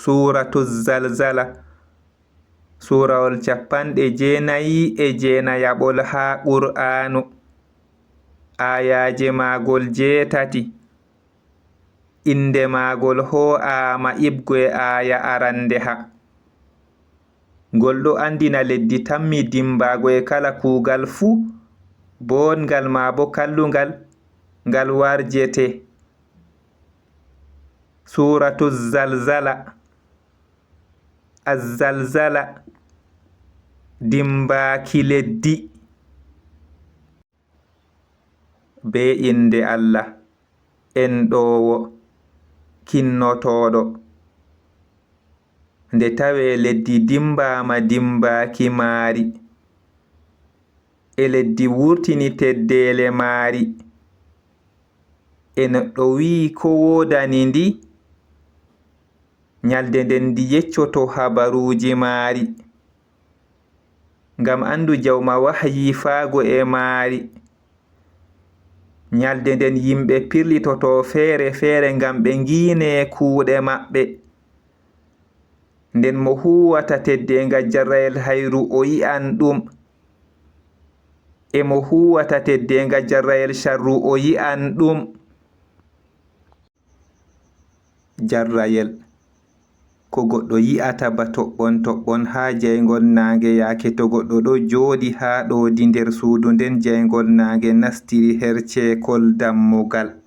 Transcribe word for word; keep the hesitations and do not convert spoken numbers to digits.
Suuratu Zalzala, suurawol cappanɗe jeenayi e jeenayaɓol haa Qur'aanu, aayaaje maagol jeetati. Innde maagol hoo'aama iɓgo e aaya arandeha. Ngol ɗo anndina leddi tammi dimbaago e kala kuugal fuu, booɗngal maa boo kallungal, ngal warjete. Suuratu Zalzala. Azzalzala, dimbaaki leddi. Bee innde Allah, enɗoowo, kinnotooɗo. Nde tawe leddi dimbaama dimbaaki maari, e leddi wurtini teddeele maari, e neɗɗo wi'i ko woodani ndi, nyalde nden ndi yeccoto habaruuji maari, ngam anndu jawma wahayi faago e maari. Nyalde nden yimɓe pirlitoto feere feere ngam ɓe ngiine kuuɗe maɓɓe. Nden mo huuwata teddeeŋga jarrayel hayru o yi'an ɗum, e mo huuwata teddeeŋga jarrayel sharru o yi'an ɗum. Jarrayel, ko goɗɗo yi'ata ba toɓɓon toɓɓon haa jayŋgol naange, yaake to goɗɗo ɗo jooɗi haa ɗoodi nder suudu nden jayŋgol naange nastiri her ceekol dammugal.